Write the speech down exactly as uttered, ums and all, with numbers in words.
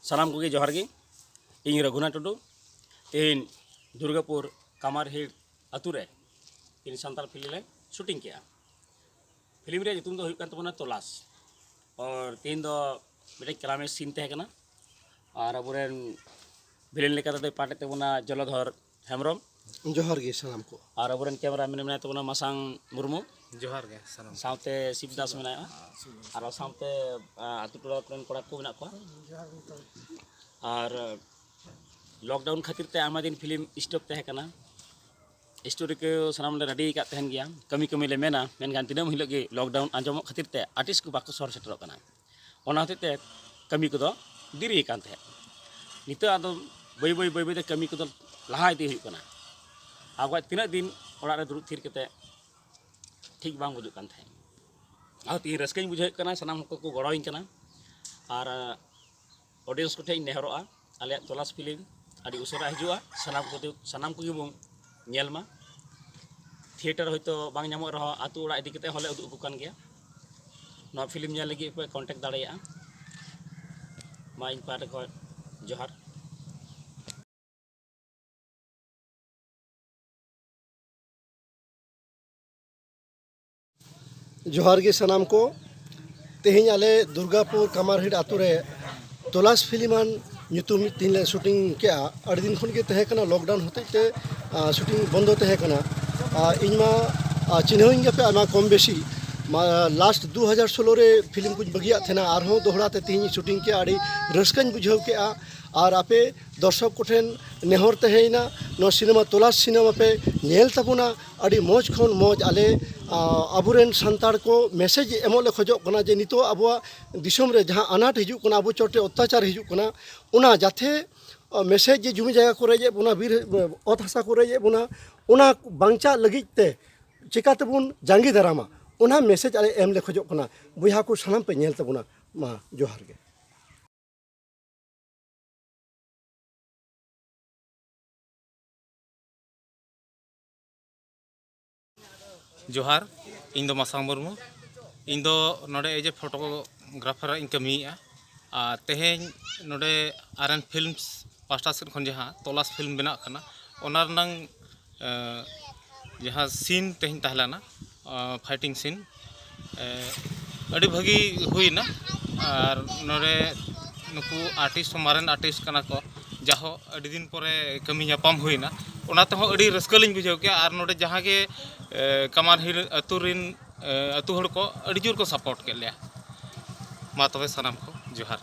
ᱥᱟᱱᱟᱢ ᱠᱚᱜᱮ ᱡᱚᱦᱟᱨ ᱜᱮ᱾ ᱤᱧ ᱨᱚᱜᱷᱩᱱᱟᱛᱷ ᱴᱩᱰᱩ᱾ ᱛᱮᱦᱮᱧ ᱫᱩᱨᱜᱟᱯᱩᱨ ᱠᱟᱢᱟᱨᱦᱤᱲ ᱟᱹᱛᱩ ᱨᱮ ᱛᱮᱦᱮᱧ ᱥᱟᱱᱛᱟᱲ ᱯᱷᱤᱞᱢ ᱞᱮ ᱥᱩᱴᱤᱝ ᱠᱮᱜᱼᱟ᱾ ᱯᱷᱤᱞᱢ ᱨᱮᱭᱟᱜ ᱧᱩᱛᱩᱢ ᱫᱚ ᱦᱩᱭᱩᱜ ᱠᱟᱱ ᱛᱟᱵᱚᱱᱟ ᱛᱚᱞᱟᱥ᱾ ᱟᱨ ᱛᱮᱦᱮᱧ ᱫᱚ ᱢᱤᱫᱴᱮᱡ ᱠᱞᱟᱭᱢᱮᱠᱥ ᱥᱤᱱ ᱛᱟᱦᱮᱸ ᱠᱟᱱᱟ᱾ ᱟᱨ ᱟᱵᱚᱨᱮᱱ ᱵᱷᱤᱞᱮᱱ ᱞᱮᱠᱟ ᱛᱮᱫᱚᱭ ᱯᱟᱴ ᱮᱫ ᱛᱟᱵᱚᱱᱟ ᱡᱚᱞᱚᱫᱷᱚᱨ ᱦᱮᱢᱵᱨᱚᱢ᱾ ᱡᱚᱦᱟᱨ ᱜᱮ ᱥᱟᱱᱟᱢ ᱠᱚ᱾ ᱟᱨ ᱟᱵᱚᱨᱮᱱ ᱠᱮᱢᱮᱨᱟ ᱢᱮᱱ ᱢᱮᱱᱟᱭ ᱛᱟᱵᱚᱱᱟ ᱢᱟᱥᱟᱝ ᱢᱩᱨᱢᱩ᱾ ᱡᱚᱦᱟᱨ ᱜᱮ ᱥᱟᱱᱟᱢ᱾ ᱥᱟᱶᱛᱮ ᱥᱤᱵ ᱫᱟᱥ ᱢᱮᱱᱟᱭᱟ᱾ ᱟᱨ ᱥᱟᱶᱛᱮ, ᱟ, ᱟᱛᱳ ᱴᱚᱞᱟ ᱠᱚᱨᱮᱱ ᱠᱚᱲᱟ ᱠᱚ ᱢᱮᱱᱟᱜ ᱠᱚᱣᱟ᱾ ᱟᱨ ᱞᱚᱠᱰᱟᱣᱩᱱ ᱠᱷᱟᱹᱛᱤᱨ ᱛᱮ ᱟᱭᱢᱟ ᱫᱤᱱ ᱯᱷᱤᱞᱢ ᱥᱴᱚᱯ ᱛᱟᱦᱮᱸ ᱠᱟᱱᱟ᱾ ᱥᱴᱳᱨᱤ ᱠᱚ ᱥᱟᱱᱟᱢ ᱞᱮ ᱨᱮᱰᱤ ᱟᱠᱟᱫ ᱛᱟᱦᱮᱱ ᱜᱮᱭᱟ, ᱠᱟᱹᱢᱤ ᱠᱟᱹᱢᱤ ᱞᱮ ᱢᱮᱱᱟ, ᱢᱮᱱᱠᱷᱟᱱ ᱫᱤᱱᱟᱹᱢ ᱦᱤᱞᱳᱜ ᱜᱮ ᱞᱚᱠᱰᱟᱣᱩᱱ ᱟᱸᱡᱚᱢᱚᱜ ᱠᱷᱟᱹᱛᱤᱨ ᱛᱮ ᱟᱨᱴᱤᱥᱴ ᱠᱚ ᱵᱟᱠᱚ ᱥᱚᱦᱚᱨ ᱥᱮᱴᱮᱨᱚᱜ ᱠᱟᱱᱟ᱾ ᱚᱱᱟ ᱦᱚᱛᱮᱡ ᱛᱮ ᱠᱟᱹᱢᱤ ᱠᱚᱫᱚ ᱫᱮᱨᱤ ᱟᱠᱟᱱ ᱛᱟᱦᱮᱸᱫ᱾ ᱱᱤᱛᱚᱜ ᱟᱫᱚ ᱵᱟᱹᱭ ᱵᱟᱹᱭ ᱵᱟᱹᱭ ᱵᱟᱹᱭ ᱛᱮ ᱠᱟᱹᱢᱤ ᱠᱚᱫᱚ ᱞᱟᱦᱟ ᱤᱫᱤ ᱦᱩᱭᱩᱜ ᱠᱟᱱᱟ᱾ ᱟᱵᱚᱣᱟᱜ ᱛᱤᱱᱟᱹᱜ ᱫᱤᱱ ᱚᱲᱟᱜ ᱨᱮ ᱫᱩᱲᱩᱵ ᱛᱷᱤᱨ ᱠᱟᱛᱮ ᱴᱷᱤᱠ ᱵᱟᱝ ᱵᱩᱡᱩᱜ ᱠᱟᱱ ᱛᱟᱦᱮᱸᱫ᱾ ᱟᱫᱚ ᱛᱮᱦᱮᱧ ᱨᱟᱹᱥᱠᱟᱹᱧ ᱵᱩᱡᱷᱟᱹᱣᱮᱫ ᱠᱟᱱᱟ, ᱥᱟᱱᱟᱢ ᱦᱚᱲ ᱠᱚᱠᱚ ᱜᱚᱲᱚᱣᱟᱹᱧ ᱠᱟᱱᱟ᱾ ᱟᱨ ᱚᱰᱤᱭᱮᱱᱥ ᱠᱚᱴᱷᱮᱱ ᱤᱧ ᱱᱮᱦᱚᱨᱚᱜᱼᱟ, ᱟᱞᱮᱭᱟᱜ ᱛᱚᱞᱟᱥ ᱯᱷᱤᱞᱢ ᱟᱹᱰᱤ ᱩᱥᱟᱹᱨᱟ ᱦᱤᱡᱩᱜᱼᱟ, ᱥᱟᱱᱟᱢ ᱠᱚᱛᱮ, ᱥᱟᱱᱟᱢ ᱠᱚᱜᱮ ᱵᱚᱱ ᱧᱮᱞ ᱢᱟ᱾ ᱛᱷᱤᱭᱮᱴᱟᱨ ᱦᱚᱭᱛᱳ ᱵᱟᱝ ᱧᱟᱢᱚᱜ ᱨᱮᱦᱚᱸ ᱟᱹᱛᱩ ᱚᱲᱟᱜ ᱤᱫᱤ ᱠᱟᱛᱮ ᱦᱚᱸᱞᱮ ᱩᱫᱩᱜ ᱟᱠᱚ ᱠᱟᱱ ᱜᱮᱭᱟ᱾ ᱱᱚᱣᱟ ᱯᱷᱤᱞᱢ ᱧᱮᱞ ᱞᱟᱹᱜᱤᱫ ᱯᱮ ᱠᱚᱱᱴᱟᱠᱴ ᱫᱟᱲᱮᱭᱟᱜᱼᱟ᱾ ᱢᱟ ᱤᱧ ᱯᱟᱦᱴᱟ ᱠᱷᱚᱱ ᱡᱚᱦᱟᱨ᱾ ᱡᱚᱦᱟᱨ ᱜᱮ ᱥᱟᱱᱟᱢ ᱠᱚ᱾ ᱛᱮᱦᱮᱧ ᱟᱞᱮ ᱫᱩᱨᱜᱟᱯᱩᱨ ᱠᱟᱢᱟᱨᱦᱤᱲ ᱟᱛᱳ ᱨᱮ ᱛᱚᱞᱟᱥ ᱯᱷᱤᱞᱢᱟᱱ ᱧᱩᱛᱩᱢ ᱢᱤᱫᱴᱤᱱ ᱞᱮ ᱥᱩᱴᱤᱝ ᱠᱮᱜᱼᱟ᱾ ᱟᱹᱰᱤ ᱫᱤᱱ ᱠᱷᱚᱱ ᱜᱮ ᱛᱟᱦᱮᱸ ᱠᱟᱱᱟ, ᱞᱚᱠᱰᱟᱣᱩᱱ ᱦᱚᱛᱮᱡ ᱛᱮ, ᱟ, ᱥᱩᱴᱤᱝ ᱵᱚᱱᱫᱚ ᱛᱟᱦᱮᱸ ᱠᱟᱱᱟ᱾ ᱟ, ᱤᱧ ᱢᱟ, ᱟ, ᱪᱤᱱᱦᱟᱹᱣᱤᱧ ᱜᱮᱯᱮ ᱟᱭᱢᱟ ᱠᱚᱢ ᱵᱮᱥᱤ᱾ ᱢᱟ, ᱞᱟᱥᱴ ᱫᱩ ᱦᱟᱡᱟᱨ ᱥᱳᱞᱳ ᱨᱮ ᱯᱷᱤᱞᱢ ᱠᱚᱧ ᱵᱟᱹᱜᱤᱭᱟᱜ ᱛᱟᱦᱮᱱᱟ, ᱟᱨᱦᱚᱸ ᱫᱚᱦᱲᱟ ᱛᱮ ᱛᱮᱦᱮᱧ ᱥᱩᱴᱤᱝ ᱠᱮᱜᱼᱟ᱾ ᱟᱹᱰᱤ ᱨᱟᱹᱥᱠᱟᱹᱧ ᱵᱩᱡᱷᱟᱹᱣ ᱠᱮᱜᱼᱟ᱾ ᱟᱨ ᱟᱯᱮ ᱫᱚᱨᱥᱚᱠ ᱠᱚᱴᱷᱮᱱ ᱱᱮᱦᱚᱨ ᱛᱟᱦᱮᱸᱭᱮᱱᱟ, ᱱᱚᱣᱟ ᱥᱤᱱᱮᱢᱟ ᱛᱚᱞᱟᱥ ᱥᱤᱱᱮᱢᱟ ᱯᱮ ᱧᱮᱞ ᱛᱟᱵᱚᱱᱟ᱾ ᱟᱹᱰᱤ ᱢᱚᱡᱽ ᱠᱷᱚᱱ ᱢᱚᱡᱽ ᱟᱞᱮ, ᱟ, ᱟᱵᱚᱨᱮᱱ ᱥᱟᱱᱛᱟᱲ ᱠᱚ ᱢᱮᱥᱮᱡᱽ ᱮᱢᱚᱜ ᱞᱮ ᱠᱷᱚᱡᱚᱜ ᱠᱟᱱᱟ ᱡᱮ ᱱᱤᱛᱚᱜ ᱟᱵᱚᱣᱟᱜ ᱫᱤᱥᱚᱢ ᱨᱮ ᱡᱟᱦᱟᱸ ᱟᱱᱟᱴ ᱦᱤᱡᱩᱜ ᱠᱟᱱᱟ, ᱟᱵᱚ ᱪᱚᱴᱨᱮ ᱚᱛᱛᱟᱪᱟᱨ ᱦᱤᱡᱩᱜ ᱠᱟᱱᱟ, ᱚᱱᱟ ᱡᱟᱛᱷᱮ, ᱟ, ᱢᱮᱥᱮᱡᱽ ᱡᱮ ᱡᱩᱢᱤ ᱡᱟᱭᱜᱟ ᱠᱚ ᱨᱮᱡᱮᱫ ᱵᱚᱱᱟ, ᱵᱤᱨ, ᱚᱛ ᱦᱟᱥᱟ ᱠᱚ ᱨᱮᱡᱮᱫ ᱵᱚᱱᱟ, ᱚᱱᱟ ᱵᱟᱧᱪᱟᱜ ᱞᱟᱹᱜᱤᱫ ᱛᱮ ᱪᱮᱠᱟ ᱛᱮᱵᱚᱱ ᱡᱟᱸᱜᱮ ᱫᱟᱨᱟᱢᱟ, ᱚᱱᱟ ᱢᱮᱥᱮᱡᱽ ᱟᱞᱮ ᱮᱢ ᱞᱮ ᱠᱷᱚᱡᱚᱜ ᱠᱟᱱᱟ᱾ ᱵᱚᱭᱦᱟ ᱠᱚ ᱥᱟᱱᱟᱢ ᱯᱮ ᱧᱮᱞ ᱛᱟᱵᱚᱱᱟ᱾ ᱢᱟ ᱡᱚᱦᱟᱨ ᱜᱮ᱾ ᱡᱚᱦᱟᱨ, ᱤᱧ ᱫᱚ ᱢᱟᱥᱟᱝ ᱢᱩᱨᱢᱩ᱾ ᱤᱧ ᱫᱚ ᱱᱚᱰᱮ ᱮᱡᱮ ᱯᱷᱳᱴᱳᱜᱨᱟᱯᱷᱟᱨ ᱤᱧ ᱠᱟᱹᱢᱤᱭᱮᱫᱼᱟ᱾ ᱟᱨ ᱛᱮᱦᱮᱧ ᱱᱚᱰᱮ ᱟᱨ ᱮᱱ ᱯᱷᱤᱞᱢᱥ ᱯᱟᱦᱴᱟ ᱥᱮᱫ ᱠᱷᱚᱱ ᱡᱟᱦᱟᱸ ᱛᱚᱞᱟᱥ ᱯᱷᱤᱞᱢ ᱵᱮᱱᱟᱜ ᱠᱟᱱᱟ, ᱚᱱᱟ ᱨᱮᱱᱟᱝ ᱮ, ᱡᱟᱦᱟᱸ ᱥᱤᱱ ᱛᱮᱦᱮᱧ ᱛᱟᱦᱮᱸ ᱞᱮᱱᱟ, ᱯᱷᱟᱭᱴᱤᱝ ᱥᱤᱱ, ᱟᱹᱰᱤ ᱵᱷᱟᱹᱜᱤ ᱦᱩᱭᱱᱟ᱾ ᱟᱨ ᱱᱚᱰᱮ ᱱᱩᱠᱩ ᱟᱨᱴᱤᱥᱴ ᱦᱚᱸ ᱢᱟᱨᱮᱱ ᱟᱨᱴᱤᱥᱴ ᱠᱟᱱᱟ ᱠᱚ, ᱡᱟᱦᱳ ᱟᱹᱰᱤ ᱫᱤᱱ ᱯᱚᱨᱮ ᱠᱟᱹᱢᱤ ᱧᱟᱯᱟᱢ ᱦᱩᱭᱱᱟ, ᱚᱱᱟ ᱛᱮᱦᱚᱸ ᱟᱹᱰᱤ ᱨᱟᱹᱥᱠᱟᱹ ᱞᱤᱧ ᱵᱩᱡᱷᱟᱹᱣ ᱠᱮᱜᱼᱟ᱾ ᱟᱨ ᱱᱚᱰᱮ ᱡᱟᱦᱟᱸ ᱜᱮ ᱮ, ᱠᱟᱢᱟᱨ ᱦᱤᱞ ᱟᱹᱛᱩ ᱨᱮᱱ ᱮ, ᱟᱹᱛᱩ ᱦᱚᱲ ᱠᱚ ᱟᱹᱰᱤ ᱡᱳᱨ ᱠᱚ ᱥᱟᱯᱳᱨᱴ ᱠᱮᱫ ᱞᱮᱭᱟ᱾ ᱢᱟ ᱛᱚᱵᱮ ᱥᱟᱱᱟᱢ ᱠᱚ ᱡᱚᱦᱟᱨ᱾